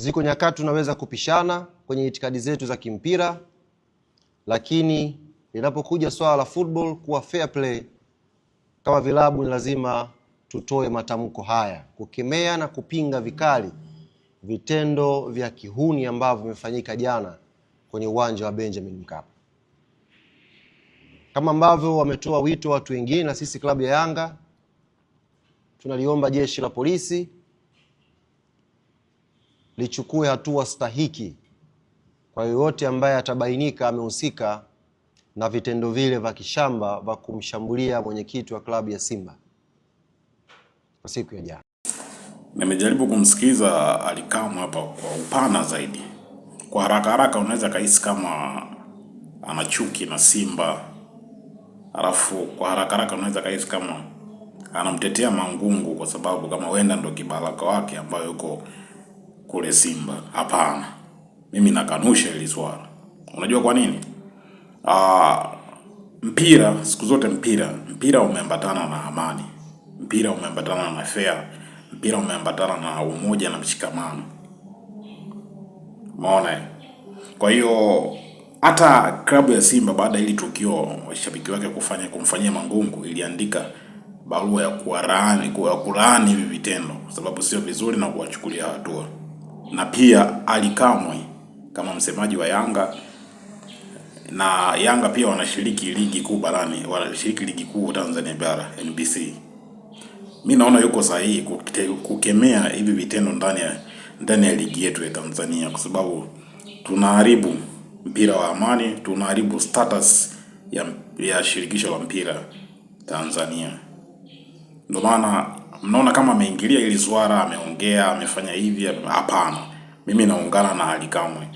Ziko nyakati tunaweza kupishana kwenye itikadi zetu za kimpira, lakini linapokuja swala la football kuwa fair play, kama vilabu ni lazima tutoe matamko haya kukemea na kupinga vikali vitendo vya kihuni ambavyo vimefanyika jana kwenye uwanja wa Benjamin Mkapa, kama ambavyo wametoa wito watu wengine, na sisi klabu ya Yanga tunaliomba jeshi la polisi lichukue hatua stahiki kwa yoyote ambaye atabainika amehusika na vitendo vile vya kishamba vya kumshambulia mwenyekiti wa klabu ya Simba kwa siku ya jana. Nimejaribu kumsikiza Ally Kamwe hapa kwa upana zaidi. Kwa haraka haraka unaweza kahisi kama ana chuki na Simba, alafu kwa haraka haraka unaweza kahisi kama anamtetea Mangungu kwa sababu kama wenda ndo kibaraka wake ambayo yuko kule Simba. Hapana, mimi nakanusha hili swala. Unajua kwa nini? Aa, mpira siku zote mpira umeambatana na amani, mpira umeambatana na fair, mpira umeambatana na umoja na mshikamano. Umeona? Kwa hiyo hata klabu ya Simba baada ya hili tukio washabiki wake kufanya kumfanyia Mangungu iliandika barua ya kuwalaani kulaani hivi vitendo kwa sababu sio vizuri na kuwachukulia hatua. Na pia Ally Kamwe kama msemaji wa Yanga na Yanga pia wanashiriki ligi kuu barani, wanashiriki ligi kuu Tanzania bara NBC. Mi naona yuko sahihi kukemea hivi vitendo ndani ya ligi yetu ya Tanzania kwa sababu tunaharibu mpira wa amani, tunaharibu status ya shirikisho la mpira Tanzania. Ndio maana mnaona kama ameingilia hili swala, ameongea, amefanya hivi. Hapana, mimi naungana na Ally Kamwe.